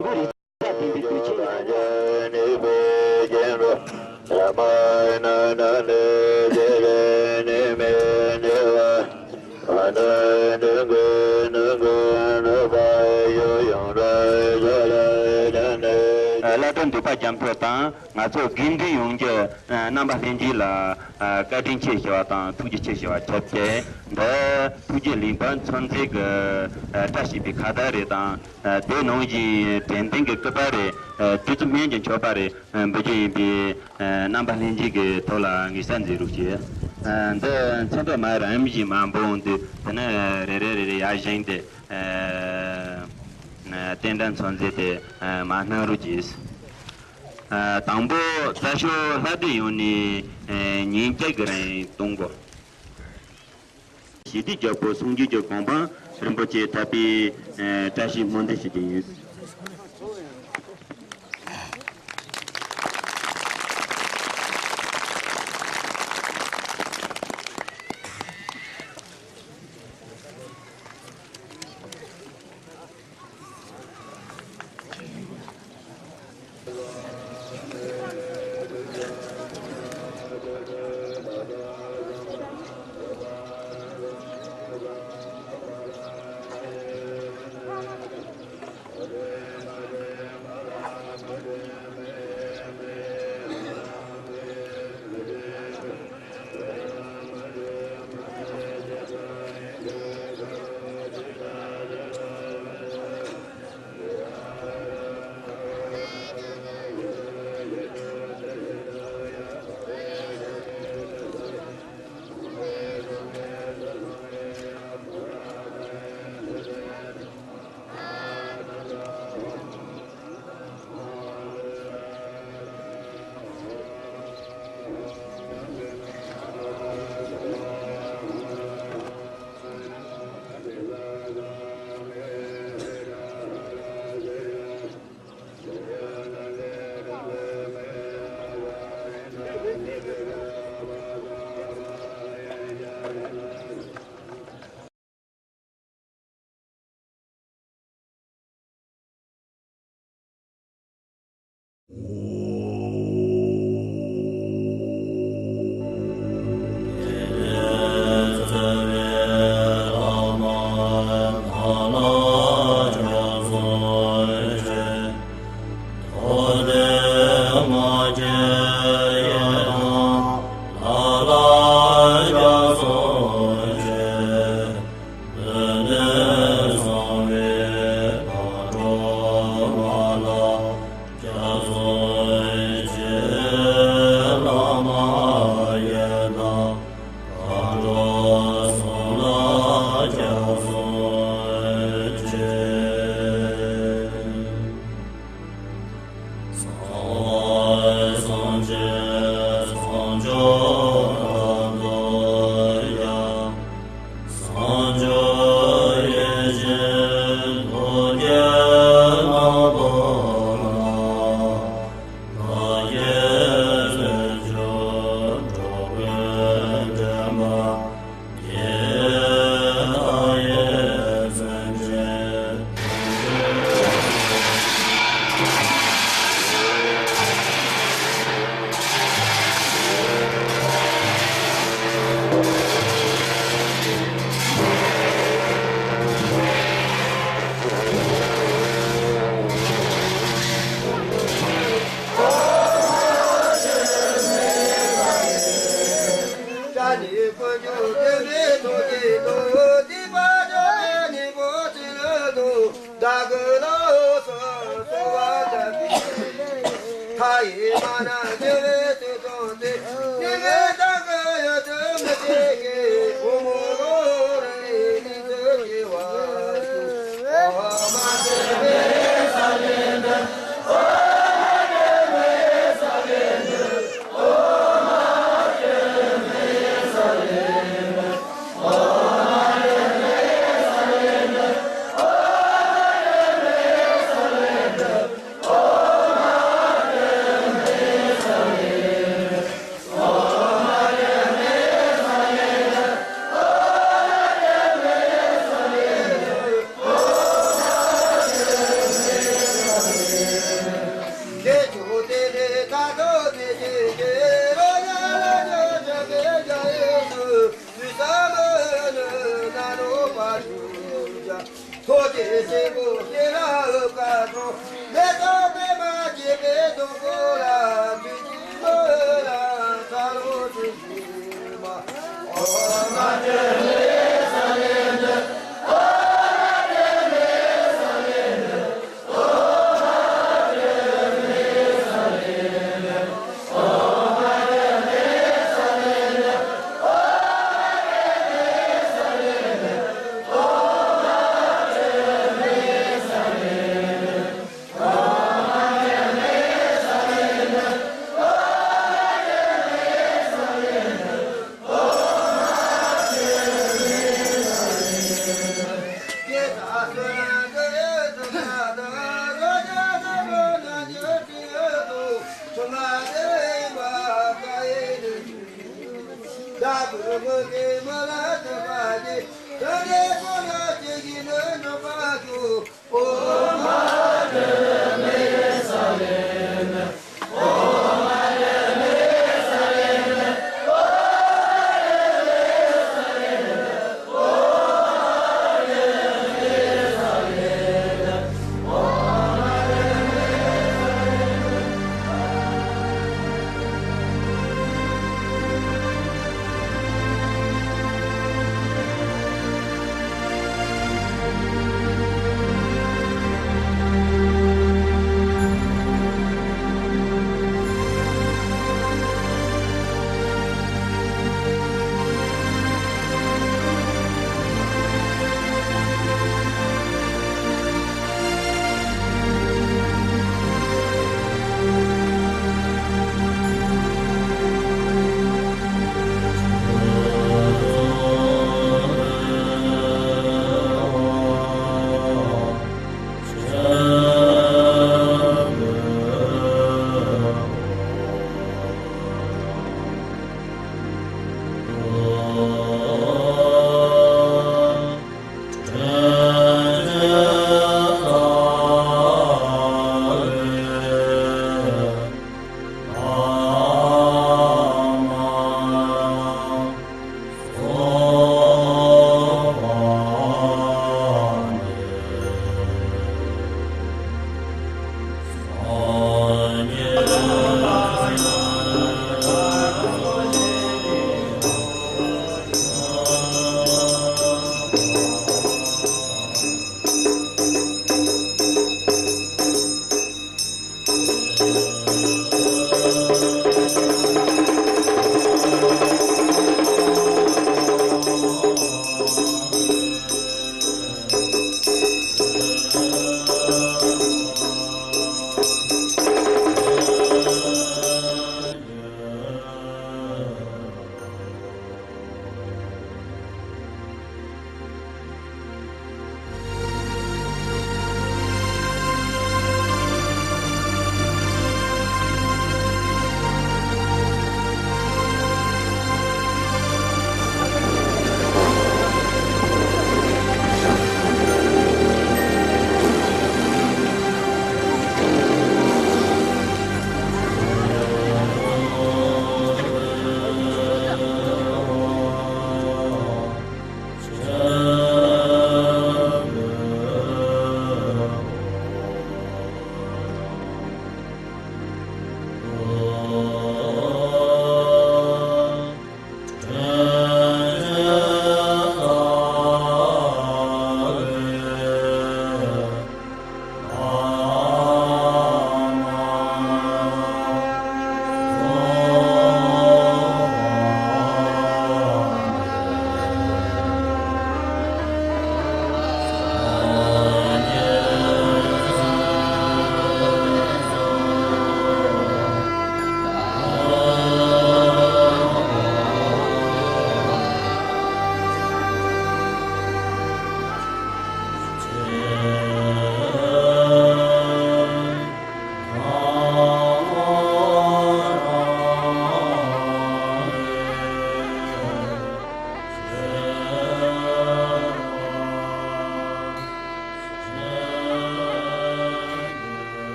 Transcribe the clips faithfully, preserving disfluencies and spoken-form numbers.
རིགས་ལ་བརྟེན་པའི་དུས་ཆེན་ལ། བླ་སྤྲུལ་འདུས་པ་རྒྱ་མཚོ་དང་། ང་ཚོ་དགེ་འདུན་ཡོངས་ཀྱི་རྣམ་པ་ལྷན་རྒྱས་ལ་བཀའ་དྲིན་ཆེ་ཞུ་བ་དང་ཐུགས་རྗེ་ཆེ་ཞུ་བ་ཁྱབ་སྟེ། འདི་ཐུགས་རྗེ་ལེགས་འབུལ་ཚོགས་མཛད་ཀྱི་བཀྲ་ཤིས་པའི་ཁ་བརྡ་རེད་དང་། དེ་ནང་བཞིན་དྲན་རྟེན་གྱི་སྐུ་པར་རེད། བྲིས་རྩོམ་སྙན་གྱི་མཆོད་པ་རེད། འབུལ་རྒྱུ་ཡིན་པས། རྣམ་པ་ལྷན་རྒྱས་ཀྱི་ཐོག་ལ་ངེས་ས་མཛད་རོགས་ཞུ། འདི་མཚན་ཐོ་མ་རིམ་བཞིན་མ་འབུལ་འོང་དུས། དེ་ནས་རེ་རེ་རེ་རེ་ཡར་བཞེངས་ཏེ། རྟེན་འབྲེལ་ཚོགས་མཛད་དེ་མར་གནང་རོགས་གྱིས། དང་པོ་རྩྭ་ཤོད་ལྷ་སྡེ་ཡོངས་ནས་ཉིན་བརྒྱད་ཀྱི་རིང་གཏོང་དགོས། ཞི་བདེའི་རྒྱལ་པོ་སངས་རྒྱས་ཀྱི་གོ་འཕང་རིན་པོ་ཆེ་ཐོབ་པའི་བཀྲ་ཤིས་སྨོན་འདུན་ཞུ་རྒྱུ་ཡིན།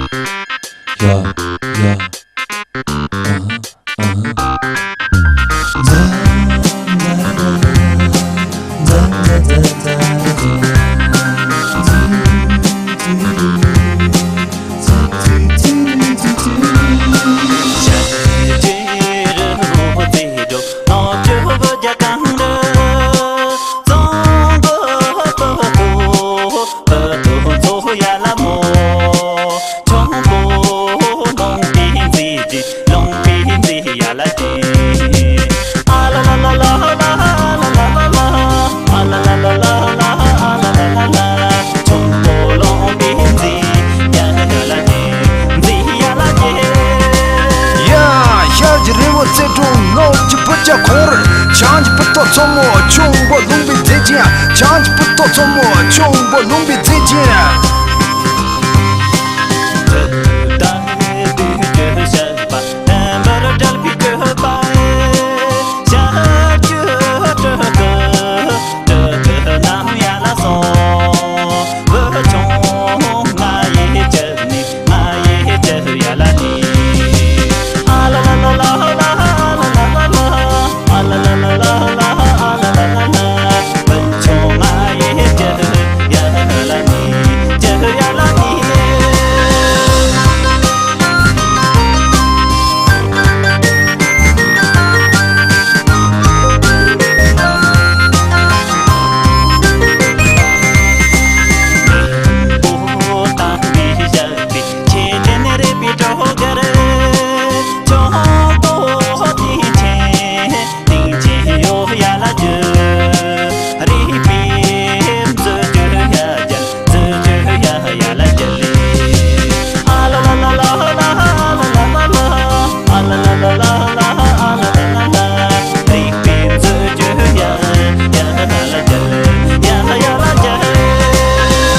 ཡ། ཡ། ཨ་ཧ། ཨ་ཧ། ཡ། ཤར་གྱི་རི་བོ་རྩེ་དྲུག་ནུབ་ཀྱི་སྤུར་སྐྱ་ཁོར། བྱང་གི་སྤུ་ཐོག་མཚོ་མོ་ཆུ་བོ་ལུང་པའི་རྩེ་ཅན། བྱང་གི་སྤུ་ཐོག་མཚོ་མོ་ཆུ་བོ་ལུང་པའི་རྩེ་ཅན།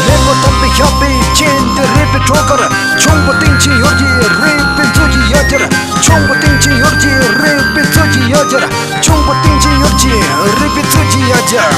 མེས་པོ་དམ་པའི་ཞབས་པད་བརྟན་ཏེ་རེད་པའི་བྲོ་གར། ཁྱུང་པོ་སྟེང་ཆེན་ཡོར་གྱི་རེད་པའི་མཛོད་ཀྱི་ཡ་གྱལ། ཁྱུང་པོ་སྟེང་ཆེན་ཡོར་གྱི་རེད་པའི་མཛོད་ཀྱི་ཡ་གྱལ། ཁྱུང་པོ་སྟེང་ཆེན་ཡོར་གྱི་རེད་པའི་མཛོད་ཀྱི་ཡ་གྱལ།